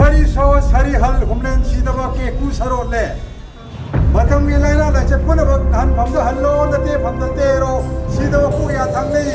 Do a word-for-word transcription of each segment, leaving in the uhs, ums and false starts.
ꯁꯔꯤ ꯁꯣ ꯁꯔꯤ ꯍꯜ ꯍꯨꯝꯂꯦꯟ ꯁꯤꯗꯕ ꯀꯦꯀꯨ ꯁꯔꯣꯠꯂꯦ꯫ ꯃꯇꯝꯒꯤ ꯂꯥꯏꯅꯥ ꯂꯥꯏꯆꯠ ꯄꯨꯝꯅꯃꯛ ꯅꯍꯟꯐꯝꯗ ꯍꯜꯂꯣ, ꯅꯠꯇꯦ ꯐꯝꯗ ꯇꯦꯔꯣ, ꯁꯤꯗꯕ ꯄꯨꯛ ꯌꯥ ꯊꯪꯅꯩ꯫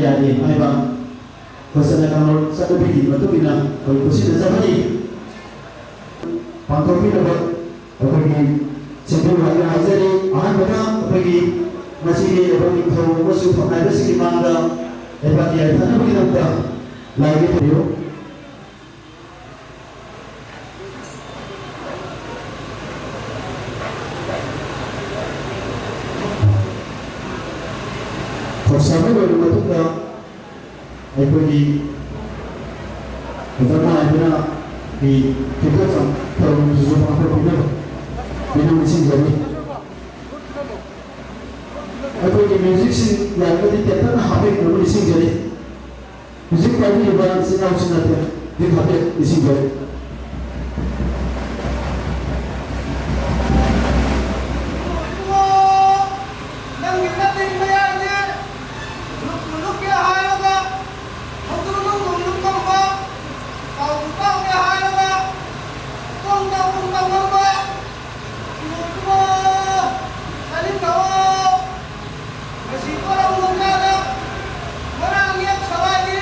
ꯌꯥꯗꯦ ꯍꯥꯏꯕ ꯈꯨꯟꯅꯥꯏ ꯀꯥꯡꯂꯣꯟ ꯆꯠꯅꯕꯤꯒꯤ ꯃꯇꯨꯡ ꯏꯟꯅ ꯑꯩꯈꯣꯏ ꯈꯨꯠꯁꯤꯟꯅꯖꯕꯅꯤ꯫ ꯄꯥꯡꯊꯣꯛꯄꯤꯅꯕ ꯑꯩꯈꯣꯏꯒꯤ ꯁꯦꯝꯕꯤꯌꯨ ꯍꯥꯏꯅ ꯍꯥꯏꯖꯔꯤ꯫ ꯑꯍꯥꯟꯕꯗ ꯑꯩꯈꯣꯏꯒꯤ ꯉꯁꯤꯒꯤ ꯂꯩꯕꯥꯛ ꯅꯤꯡꯊꯧ ꯑꯃꯁꯨꯡ ꯐꯝꯅꯥꯏꯕꯁꯤꯡꯒꯤ ꯃꯥꯡꯗ ꯂꯩꯕꯥꯛꯀꯤ ꯌꯥꯏꯐꯅꯕꯒꯤꯗꯃꯛꯇ ꯂꯥꯏꯒꯤ ꯊꯧꯔꯝ ꯊꯧꯁꯥꯕ ꯂꯣꯏꯔꯕ ꯃꯇꯨꯡꯗ ꯑꯩꯈꯣꯏꯒꯤ ꯐꯖꯅ ꯍꯥꯏꯗꯨꯅ ꯐꯤ ꯐꯤꯖꯦꯠ ꯊꯧꯔꯝꯁꯤꯁꯨ ꯄꯥꯡꯊꯣꯛꯄꯤꯅꯕ ꯄꯤꯅ ꯅꯤꯡꯁꯤꯡꯖꯔꯤ꯫ ꯑꯩꯈꯣꯏꯒꯤ ꯃ꯭ꯌꯨꯖꯤꯛꯁꯤꯡ ꯌꯥꯔꯒꯗꯤ ꯇꯦꯟꯇꯛꯅ ꯍꯥꯞꯄꯤꯅꯕ ꯅꯤꯡꯁꯤꯡꯖꯔꯤ꯫ ꯍꯧꯖꯤꯛ ꯄꯥꯏꯕꯤꯔꯤꯕ ꯏꯆꯤꯟ ꯏꯅꯥꯎꯁꯤꯡ ꯑꯗꯨ ꯍꯧꯖꯤꯛ ꯍꯥꯏꯐꯦꯠ ꯅꯤꯡꯁꯤꯡꯕꯤꯌꯨ꯫ ꯏꯕꯨꯡꯉꯣ, ꯅꯪꯒꯤ ꯅꯠꯇꯤꯡ ꯃꯌꯥꯏꯅꯦ, ꯂꯨꯞ ꯂꯨꯞꯀꯦ ꯍꯥꯏꯔꯒ, ꯍꯧꯗꯣꯡ ꯅꯨꯡꯗꯣꯡ ꯂꯨꯞꯄꯝꯕ, ꯀꯥꯎꯕꯨ ꯀꯥꯎꯒꯦ ꯍꯥꯏꯔꯒ, ꯇꯣꯡ ꯇꯧ ꯇꯧꯔꯝꯕ, ꯏꯕꯨꯡꯉꯣ, ꯇꯥꯅꯤꯡꯗꯕ꯫ ꯃꯁꯤ ꯀꯣꯔꯧ ꯅꯣꯡꯖꯥꯗ ꯃꯔꯥꯡ ꯌꯦꯛ ꯁꯂꯥꯏꯒꯤ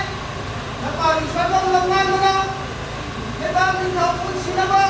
ꯅꯄꯥꯒꯤ ꯁꯥꯗꯣꯡ ꯂꯝꯉꯥꯟꯕꯅ ꯂꯩꯕꯥꯛ ꯅꯤꯡꯊꯧ ꯄꯨꯟꯁꯤꯅꯕ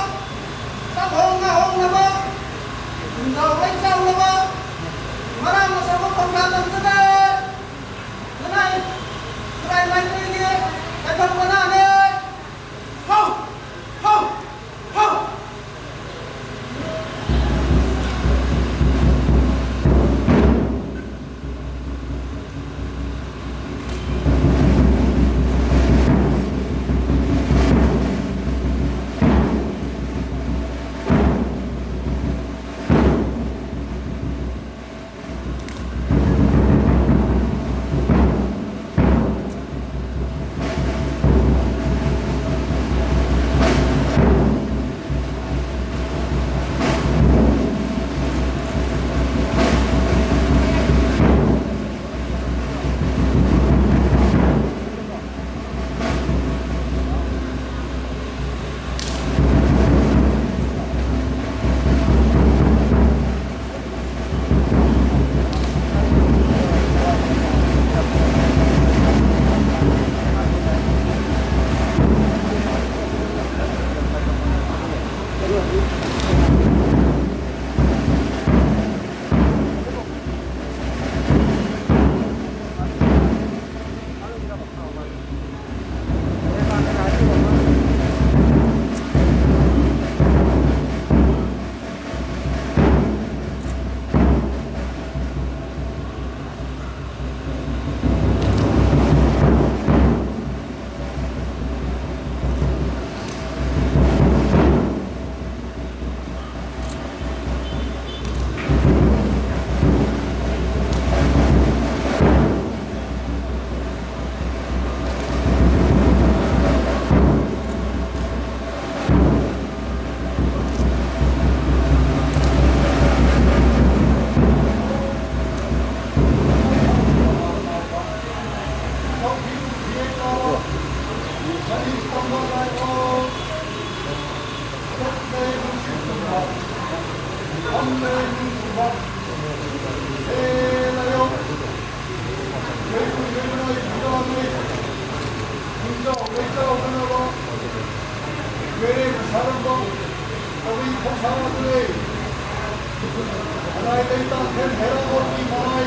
ꯇꯥꯡꯊꯦꯟ ꯍꯦꯔꯥꯃꯣꯠꯀꯤ ꯃꯃꯥꯏ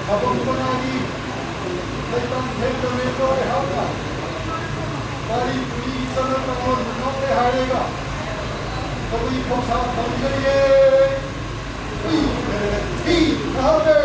ꯊꯥꯕꯝ ꯀꯅꯥꯒꯤ ꯂꯩꯇꯥꯡꯊꯦꯟ ꯔꯃꯦꯁꯇꯣ ꯑꯩꯍꯥꯛꯅ ꯀꯥꯂꯤ ꯄꯨꯔꯤꯒꯤ ꯆꯠꯅ ꯀꯥꯡꯂꯣꯟ ꯉꯥꯛꯂꯦ ꯍꯥꯏꯔꯒ ꯀꯕꯨꯏ ꯈꯧꯁꯥ ꯊꯝꯖꯔꯤꯌꯦ꯫ ꯍꯨꯏ ꯍꯦꯔꯦ ꯍꯤ ꯅꯍꯥꯛꯀꯦ꯫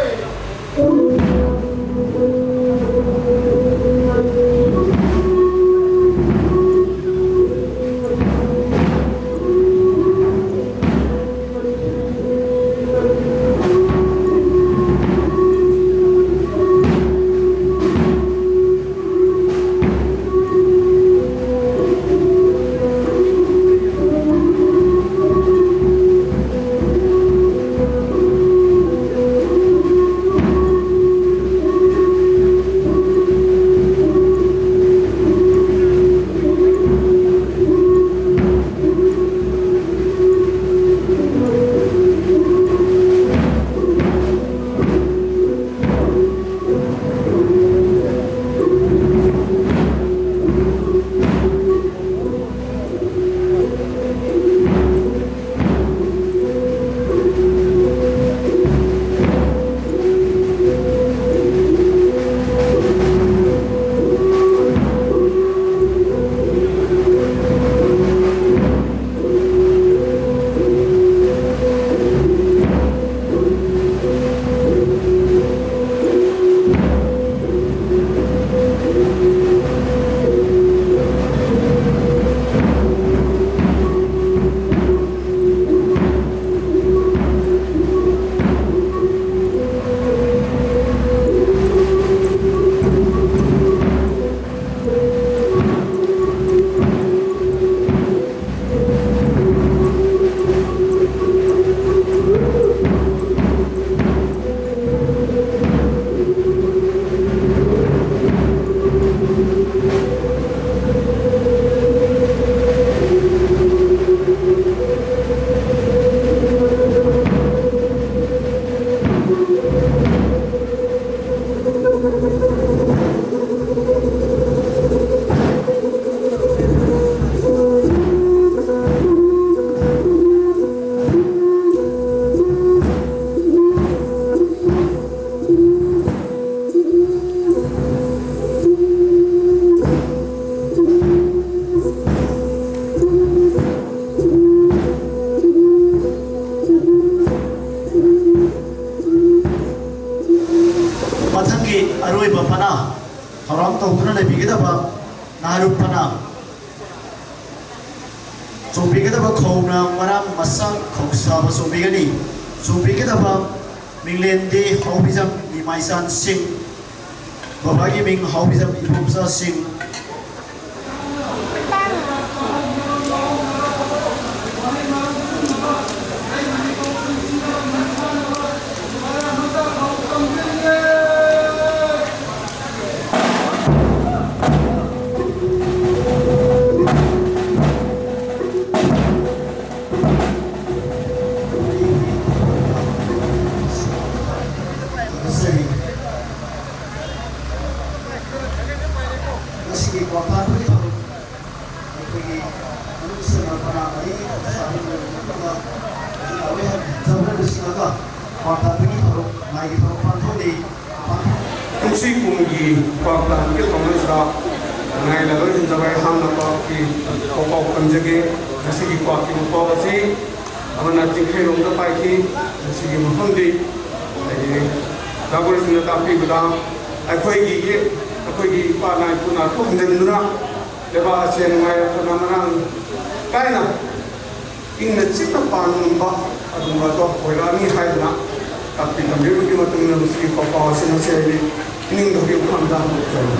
ꯊꯧꯔꯥꯡ ꯇꯧꯗꯨꯅ ꯂꯩꯕꯤꯒꯗꯕ ꯅꯥꯔꯨꯞꯄꯅ ꯆꯣꯡꯕꯤꯒꯗꯕ ꯈꯧꯅ ꯃꯔꯥꯡ ꯃꯁꯥꯡ ꯈꯧꯁꯥꯕ ꯆꯣꯡꯕꯤꯒꯅꯤ꯫ ꯆꯣꯡꯕꯤꯒꯗꯕ ꯃꯤꯡꯂꯦꯟꯗꯤ ꯍꯥꯎꯕꯤꯖꯝ ꯏꯃꯥꯏꯆꯥꯟꯁꯤꯡ, ꯕꯕꯥꯒꯤ ꯃꯤꯡ ꯍꯥꯎꯕꯤꯖꯝ ꯏꯕꯣꯝꯆꯥꯁꯤꯡ꯫ ꯃꯁꯤꯒꯤ ꯀ꯭ꯋꯥ ꯐꯥꯕꯒꯤ ꯊꯧꯔꯝ ꯑꯩꯈꯣꯏꯒꯤ ꯃꯅꯨꯡ ꯁꯦꯡꯅ ꯄꯅꯥ ꯃꯔꯤ ꯁꯥꯕ ꯂꯣꯏꯔꯕ ꯃꯇꯨꯡꯗ ꯍꯧꯖꯤꯛ ꯂꯥꯛꯑꯣꯏ ꯍꯥꯏꯅ ꯖꯒꯣꯏꯅ ꯁꯤꯡꯉꯒ ꯀ꯭ꯋꯥ ꯐꯥꯕꯒꯤ ꯊꯧꯔꯝ, ꯃꯥꯒꯤ ꯊꯧꯔꯝ ꯄꯥꯡꯊꯣꯛꯅꯩ꯫ ꯀꯨꯝꯁꯤ ꯀꯨꯝꯒꯤ ꯀ꯭ꯋꯥ ꯄꯥꯟꯕꯒꯤ ꯊꯧꯔꯝ ꯑꯁꯤꯗ ꯉꯥꯏ ꯂꯥꯛꯂꯣꯏ ꯍꯟꯖꯕ ꯑꯩꯍꯥꯛꯅ ꯀ꯭ꯋꯥꯛꯀꯤ ꯄꯥꯎ ꯄꯥꯎ ꯄꯟꯖꯒꯦ꯫ ꯉꯁꯤꯒꯤ ꯀ꯭ꯋꯥꯛꯀꯤ ꯃꯄꯥꯎ ꯑꯁꯤ ꯑꯃꯅ ꯆꯤꯡꯈꯩꯔꯣꯝꯗ ꯄꯥꯏꯈꯤ꯫ ꯃꯁꯤꯒꯤ ꯃꯐꯝꯗꯤ ꯍꯥꯏꯗꯤ ꯖꯒꯣꯏꯁꯤꯡꯅ ꯇꯥꯛꯄꯤꯕꯗ ꯑꯩꯈꯣꯏꯒꯤ ꯌꯦꯛ, ꯑꯩꯈꯣꯏꯒꯤ ꯏꯄꯥ ꯏꯄꯨꯅ ꯍꯟꯖꯤꯟꯗꯨꯅ ꯂꯩꯕꯥꯛ ꯑꯁꯦ ꯅꯨꯡꯉꯥꯏ ꯌꯥꯏꯐꯅ ꯃꯔꯥꯡ ꯀꯥꯏꯅ ꯏꯪꯅ ꯆꯤꯛꯅ ꯄꯥꯟꯕ ꯑꯗꯨꯒꯨꯝꯕꯗꯣ ꯑꯣꯏꯔꯛꯑꯅꯤ ꯍꯥꯏꯗꯅ ꯇꯥꯛꯄꯤ ꯇꯝꯕꯤꯕꯒꯤ ꯃꯇꯨꯡ ꯏꯟꯅ ꯃꯁꯤꯒꯤ ꯄꯥꯎꯄꯥꯎ ꯑꯁꯤ ꯉꯁꯤ ꯑꯩ ꯏꯅꯤꯡꯗꯕꯒꯤ ꯋꯥꯐꯝꯗ ꯍꯟꯗꯣꯛꯆꯔꯤ꯫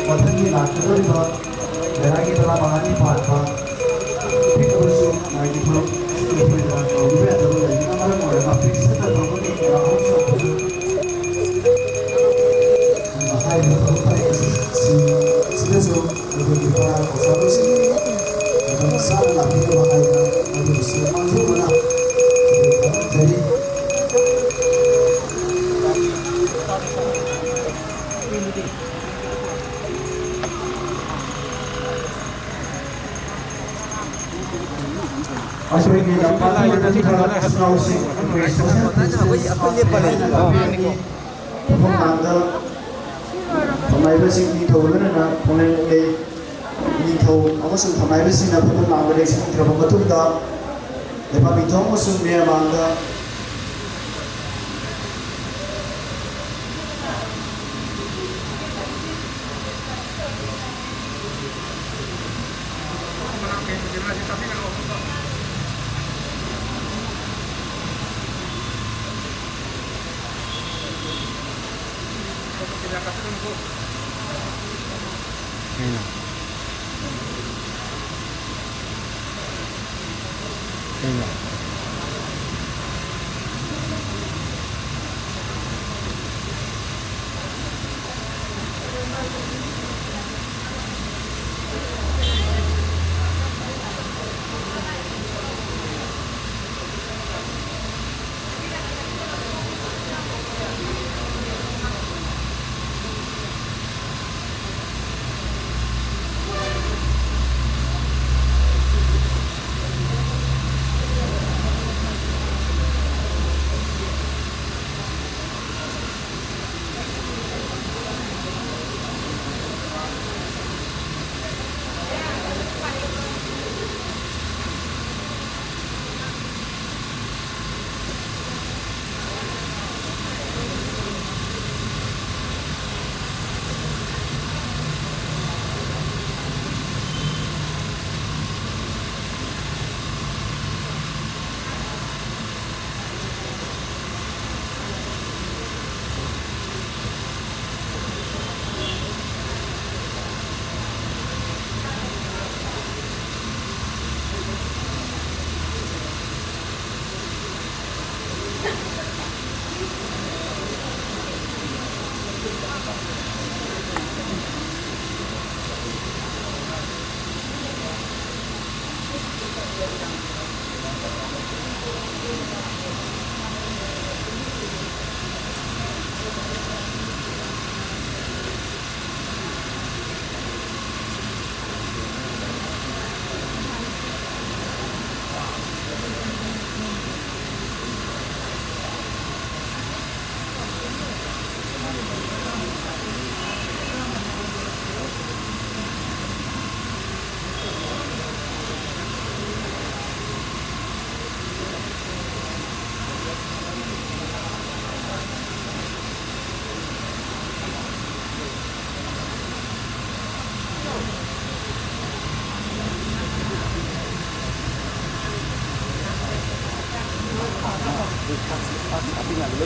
ꯃꯊꯪꯒꯤ ꯂꯥꯛꯀꯗꯧꯔꯤꯕ ꯃꯦꯔꯥꯒꯤ ꯇꯔꯥꯃꯉꯥꯅꯤ ꯄꯥꯟꯕ ꯄꯤꯛꯂꯕꯁꯨ ꯃꯥꯒꯤ ꯊꯕꯛ ꯑꯁꯤꯒꯤ ꯑꯣꯏꯅ ꯇꯧꯗꯕ ꯌꯥꯗꯕ ꯂꯩꯕꯅ ꯃꯔꯝ ꯑꯣꯏꯔꯒ ꯄꯤꯛꯁꯟꯅ ꯇꯧꯒꯅꯤ꯫ ꯃꯦꯔꯥ ꯍꯧꯖꯤꯛ ꯍꯥꯏꯔꯤꯕ ꯊꯕꯛ ꯄꯔꯦꯡ ꯑꯁꯤꯗꯁꯨ ꯑꯩꯈꯣꯏꯒꯤ ꯄꯥꯔꯥ ꯄꯥꯎꯆꯥꯕꯁꯤꯡ ꯃꯇꯝ ꯆꯥꯅ ꯂꯥꯛꯄꯤꯅꯕ ꯍꯥꯏꯗꯅ ꯃꯗꯨꯕꯨꯁꯨ ꯃꯥꯡꯖꯧꯅꯅ ꯑꯩꯈꯣꯏ ꯈꯪꯍꯟꯖꯔꯤ꯫ ꯑꯩꯈꯣꯏꯒꯤ ꯂꯝꯄꯥꯛꯀꯤ ꯃꯇꯝꯗ ꯏꯆꯤꯟ ꯏꯅꯥꯎꯁꯤꯡ ꯑꯩꯈꯣꯏ social distance ꯃꯐꯝ ꯂꯥꯡꯗ ꯐꯝꯅꯥꯏꯕꯁꯤꯡ ꯅꯤꯡꯊꯧ ꯂꯣꯏꯅꯅ ꯈꯣꯡꯂꯦꯟ ꯂꯩ꯫ ꯅꯤꯡꯊꯧ ꯑꯃꯁꯨꯡ ꯐꯝꯅꯥꯏꯕꯁꯤꯡꯅ ꯐꯝꯐꯝ ꯂꯥꯡꯗ ꯂꯦꯡꯁꯤꯟꯈ꯭ꯔꯕ ꯃꯇꯨꯡꯗ, ꯂꯩꯕꯥꯛ ꯅꯤꯡꯊꯧ ꯑꯃꯁꯨꯡ ꯃꯤꯌꯥꯝ ꯃꯥꯡꯗ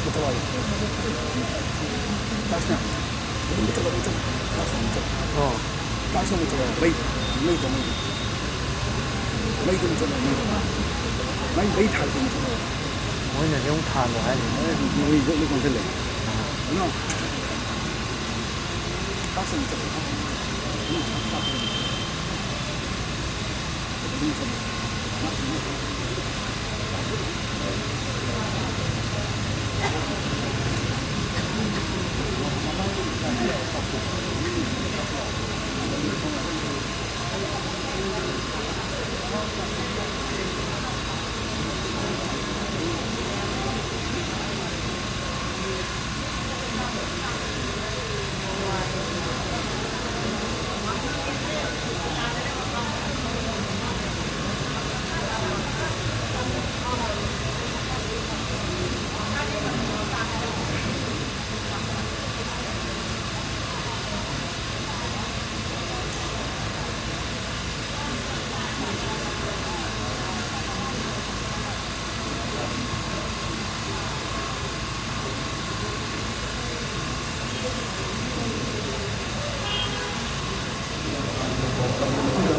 ꯃꯊꯛ ꯂꯥꯛꯑꯣ꯫ ꯀ꯭ꯂꯥꯁꯅꯦ꯫ ꯑꯗꯨꯝ ꯃꯊꯛ ꯂꯥꯛꯑꯣ, ꯃꯊꯛ꯫ ꯀ꯭ꯂꯥꯁ ꯃꯊꯛ꯫ ꯑꯣ꯫ ꯀ꯭ꯂꯥꯁ ꯃꯊꯛ ꯂꯥꯛꯑꯣ꯫ ꯃꯩ, ꯃꯩ ꯇꯧ, ꯃꯩ꯫ ꯃꯩꯗꯨ ꯃꯊꯛ ꯂꯥꯛꯑꯣ, ꯃꯩ꯫ ꯃꯩ, ꯃꯩ ꯊꯥꯔꯛꯄ ꯃꯊꯛ ꯂꯥꯛꯑꯣ꯫ ꯃꯣꯏꯅꯗꯤ ꯑꯃꯨꯛ ꯊꯥꯜꯂꯣ ꯍꯥꯏꯔꯤꯅꯦ꯫ ꯃꯣꯏ, ꯃꯣꯏ ꯌꯣꯠꯂꯤ ꯀꯣꯟꯁꯤꯜꯂꯦ꯫ ꯑꯥ꯫ ꯀꯩꯅꯣ? ꯀ꯭ꯂꯥꯁ ꯃꯊꯛ ꯂꯥꯛꯑꯣ꯫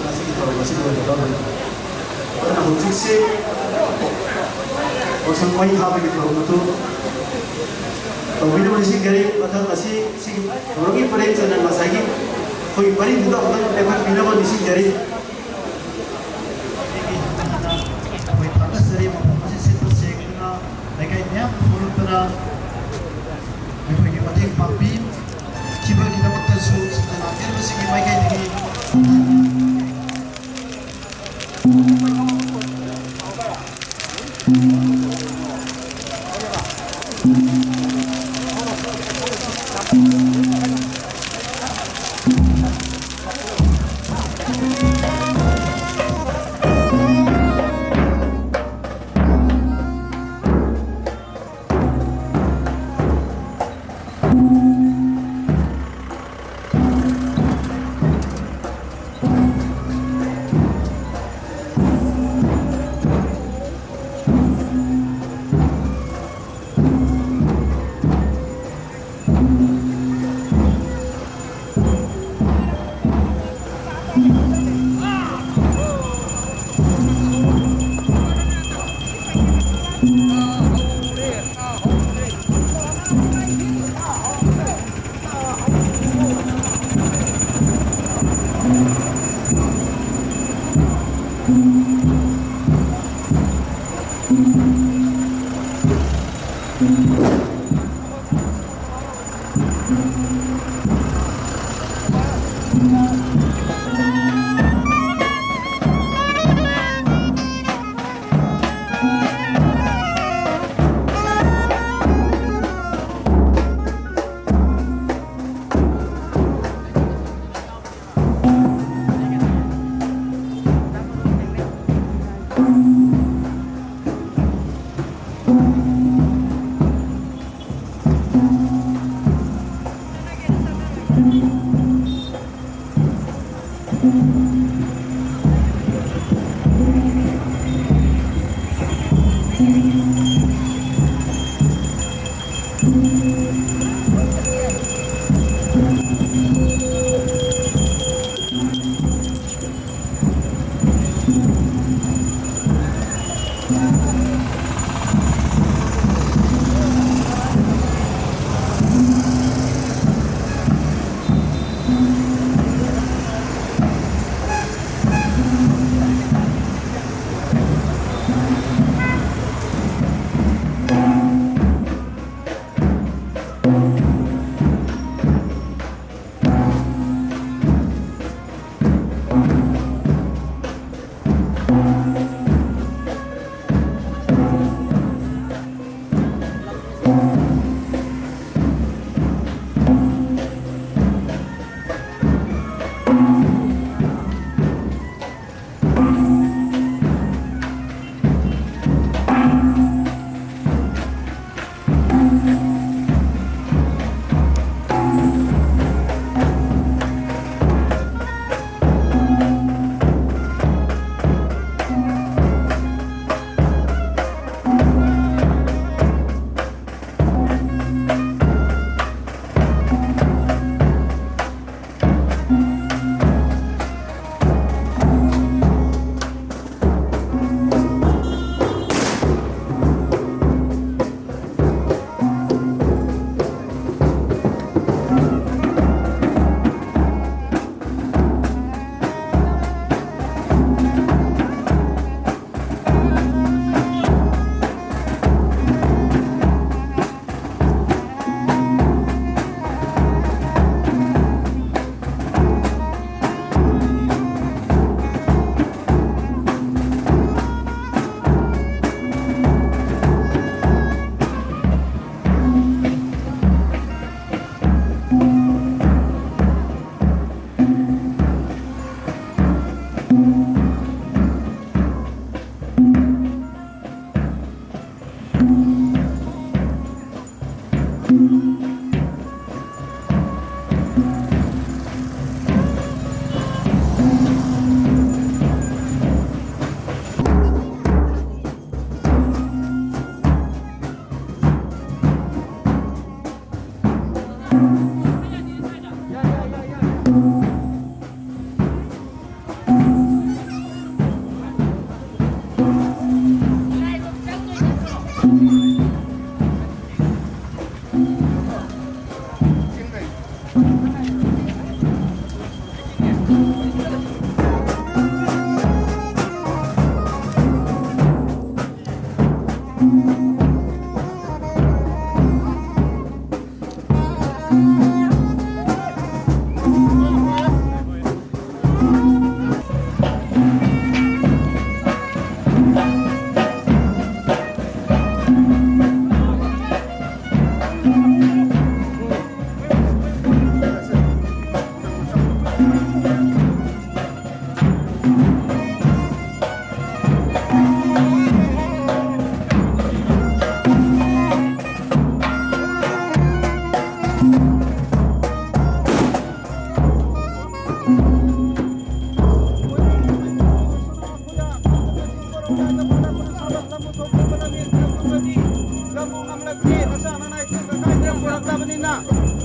ꯃꯁꯤꯒꯤ ꯊꯧꯔꯝ ꯑꯁꯤ ꯂꯣꯏꯔꯒ ꯑꯗꯨꯅ ꯍꯧꯖꯤꯛꯁꯤ ꯌꯥꯎꯁꯪ ꯃꯩ ꯊꯥꯕꯒꯤ ꯊꯧꯔꯝ ꯑꯗꯨ ꯇꯧꯕꯤꯅꯕ ꯅꯤꯡꯁꯤꯡꯖꯔꯤ꯫ ꯃꯊꯪ ꯑꯁꯤ ꯁꯤꯒꯤ ꯊꯧꯔꯝꯒꯤ ꯄꯔꯦꯡ ꯆꯟꯅ ꯉꯁꯥꯏꯒꯤ ꯑꯩꯈꯣꯏꯒꯤ ꯄꯔꯤꯡꯗꯨꯗ ꯑꯃꯨꯛꯇꯪ ꯂꯦꯞꯍꯟꯕꯤꯅꯕ ꯅꯤꯡꯁꯤꯡꯖꯔꯤ꯫ ꯑꯩꯈꯣꯏ ꯊꯥꯒꯠꯆꯔꯤ꯫ ꯃꯐꯝ ꯑꯁꯤ ꯁꯤꯠꯄ ꯁꯦꯡꯗꯨꯅ ꯂꯩꯀꯥꯏ ꯃꯤꯌꯥꯝ ꯄꯨꯔꯛꯇꯨꯅ ꯑꯩꯈꯣꯏꯒꯤ ꯃꯇꯦꯡ ꯄꯥꯡꯕꯤꯈꯤꯕꯒꯤꯗꯃꯛꯇꯁꯨ ꯁꯤꯟꯅ ꯂꯥꯡꯖꯔꯤꯕꯁꯤꯡꯒꯤ ꯃꯥꯏꯀꯩꯗꯒꯤ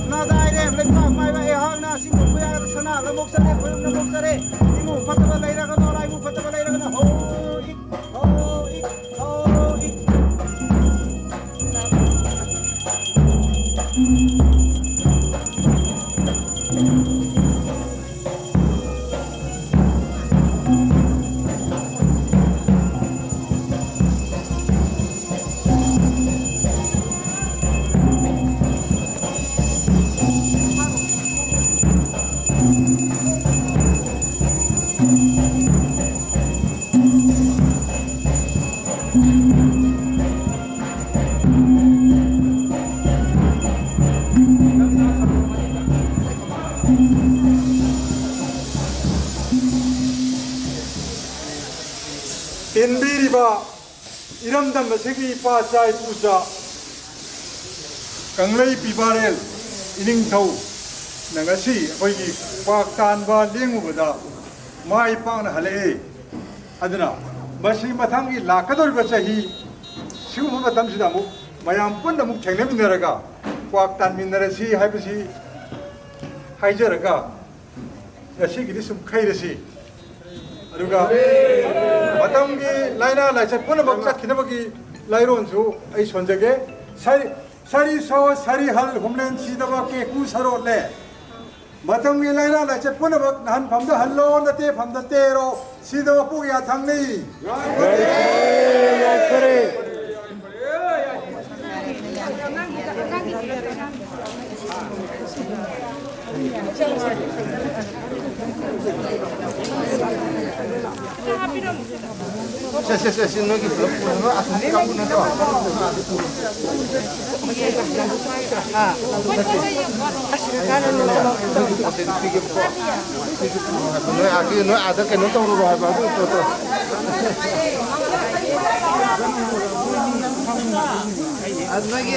ꯅꯥꯗꯥꯏꯔꯦ, ꯂꯩꯄꯥꯛ ꯃꯥꯏꯕ ꯑꯩꯍꯥꯛꯅ ꯑꯁꯤꯕꯨ ꯈꯨꯌꯥꯗ ꯁꯅꯥ ꯂꯧꯃꯣꯛꯆꯔꯦ, ꯈꯣꯏꯔꯨꯝ ꯂꯧꯃꯣꯛꯆꯔꯦ꯫ ꯏꯃꯨꯡ ꯐꯠꯇꯕ ꯂꯩꯔꯒꯅꯣ, ꯂꯥꯏꯃꯨꯡ ꯐꯠꯇꯕ ꯂꯩꯔꯒꯅꯣ, ꯍꯧ ꯏꯛ, ꯍꯧ ꯏꯛ, ꯍꯧ ꯏꯛ꯫ ꯏꯟꯕꯤꯔꯤꯕ ꯏꯔꯝꯗꯝ ꯑꯁꯤꯒꯤ ꯏꯄꯥꯆꯥ ꯏꯄꯨꯆꯥ ꯀꯪꯂꯩ ꯄꯤꯕꯥꯔꯦꯜ ꯏꯅꯤꯡꯊꯧꯅ ꯉꯁꯤ ꯑꯩꯈꯣꯏꯒꯤ ꯀ꯭ꯋꯥꯛ ꯇꯥꯟꯕ ꯂꯦꯡꯉꯨꯕꯗ ꯃꯥꯏ ꯄꯥꯛꯅ ꯍꯜꯂꯛꯑꯦ꯫ ꯑꯗꯨꯅ ꯃꯁꯤ ꯃꯊꯪꯒꯤ ꯂꯥꯛꯀꯗꯧꯔꯤꯕ ꯆꯍꯤ ꯁꯤꯒꯨꯝꯕ ꯃꯇꯝꯁꯤꯗ ꯑꯃꯨꯛ ꯃꯌꯥꯝ ꯄꯨꯟꯅ ꯑꯃꯨꯛ ꯊꯦꯡꯅꯃꯤꯟꯅꯔꯒ ꯀ꯭ꯋꯥꯛ ꯇꯥꯟꯃꯤꯟꯅꯔꯁꯤ ꯍꯥꯏꯕꯁꯤ ꯍꯥꯏꯖꯔꯒ, ꯉꯁꯤꯒꯤꯗꯤ ꯁꯨꯝ ꯈꯩꯔꯁꯤ꯫ ꯑꯗꯨꯒ ꯃꯇꯝꯒꯤ ꯂꯥꯏꯅꯥ ꯂꯥꯏꯆꯠ ꯄꯨꯝꯅꯃꯛ ꯆꯠꯈꯤꯅꯕꯒꯤ ꯂꯥꯏꯔꯣꯟꯁꯨ ꯑꯩ ꯁꯣꯟꯖꯒꯦ꯫ ꯁꯥꯔꯤ, ꯁꯥꯔꯤ ꯁꯣ, ꯁꯥꯔꯤ ꯍꯜ, ꯍꯨꯝꯂꯦꯟ ꯁꯤꯗꯕ ꯀꯦꯀꯨ ꯁꯔꯣꯠꯂꯦ꯫ ꯃꯇꯝꯒꯤ ꯂꯥꯏꯅꯥ ꯂꯥꯏꯆꯠ ꯄꯨꯝꯅꯃꯛ ꯅꯥꯍꯟꯐꯝꯗ ꯍꯜꯂꯣ, ꯅꯠꯇꯦꯐꯝꯗ ꯇꯦꯔꯣ, ꯁꯤꯗꯕ ꯄꯣꯛ ꯌꯥ ꯊꯪꯅꯤ꯫ ꯁꯦ, ꯁꯦ, ꯁꯦ, ꯁꯤ ꯅꯣꯏꯒꯤ ꯄꯨꯂꯞ ꯄꯨꯔꯒ ꯑꯁꯣꯝꯒꯤ ꯀꯥꯡꯕꯨ ꯅꯠꯇ꯭ꯔꯣ? ꯄꯣꯠ ꯆꯩꯗꯨ ꯄꯤꯒꯦꯕꯀꯣ꯫ ꯅꯣꯏ ꯑꯥꯒꯤ, ꯅꯣꯏ ꯑꯥꯗ ꯀꯩꯅꯣ ꯇꯧꯔꯨꯔꯣ ꯍꯥꯏꯕ ꯑꯗꯨ ꯄꯣꯠꯇꯣ꯫ ꯑꯗꯨ ꯅꯣꯏꯒꯤ